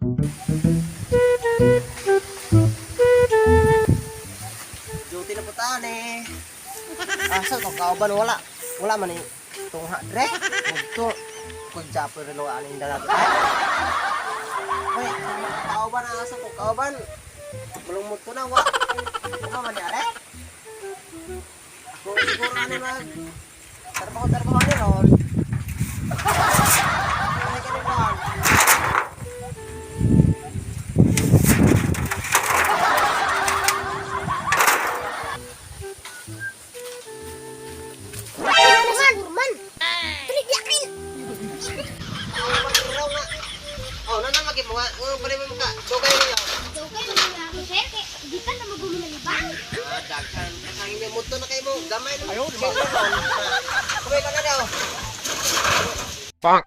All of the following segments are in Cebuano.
Duty na po tani. Asa to kauban wala. Wala man ni tungha dre. Mugto. Kung japo rin lo aning dala to. Uy, kauban na asa ko kauban. Mulungmot ko na wa. Wa man ni are. Ako siguro ani mag trabaho trabaho ni ron. Ay kani ron. Ano naman? Man! Dali, yakin! Magiraw nga. Oh, nanan lagi mo nga. Oh, pare mo ka. Dugay niyo. Dugay naman nga ako, sir. Kay di ka na magulo na libang. Ah, daghan. Ang inyo muto na kayo mo. Gamay na. Ayaw, di ba? Kumay ka na daw. Bonk.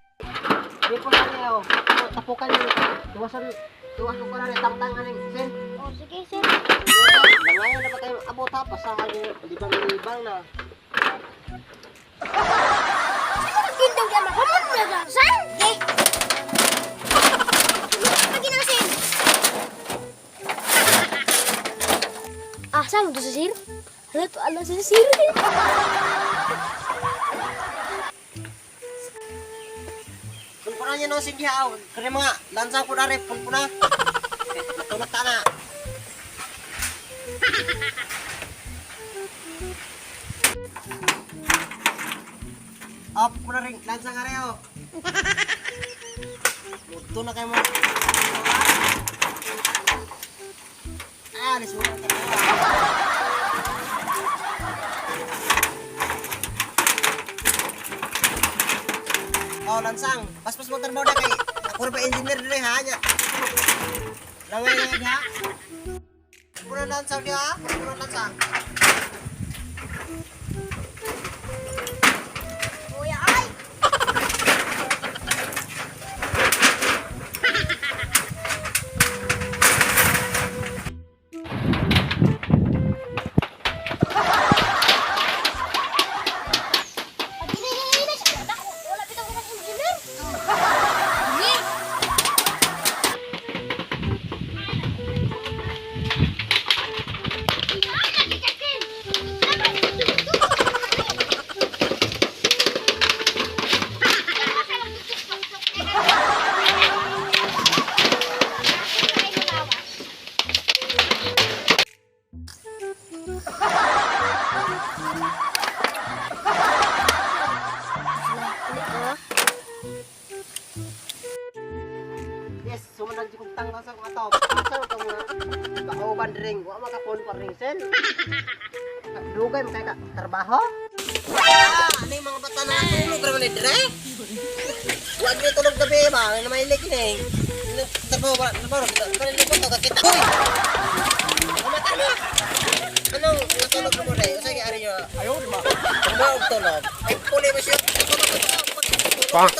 Di po na niyo. Tapukan niyo. Tuwasan. Tuwasan ko na rin. Tangtang aning sen. Oh, sige, sir. Langayan na ba kayo abot ha? Pasahan niyo. Libang libang na. Gindong yan ako mo na sir. Eh. Paginasin. Ah, saan mo to sa sir? Hala to, ala sa sir. Punpuna niyo no sige ha. Kani mga lansang po na rin. Punpuna. Matulog ta na. Up ko na rin. Lansang nga rin oh. Muto na kayo mo. Ah, nasulat ka na. Oh, lansang. Paspas mo trabaho na kay. Ako na ba engineer dire ha nya. Langay lang ha. Puro lansang diha, puro lansang. Kuya, ay! Pag ginigininis, ay, ako, wala bitaw ko ng engineer. Sige. Yes, sumunod yung tang sa kong ato. Asa to nga kauban ring, wa makapon pa ring sen. Dugay man kay ka trabaho. Ah, ano yung mga bata na tulog ra man ni dire? Wa gyud tulog gabi ba, na may lik ni. Trabaho ba, trabaho, pero libot to kakita. Hoy! Kumata na. Anong natulog mo rin? Usa gyud ari nyo? Ayaw, di ba? Tumaog tulog. Ay, puli ba siya? Bonk.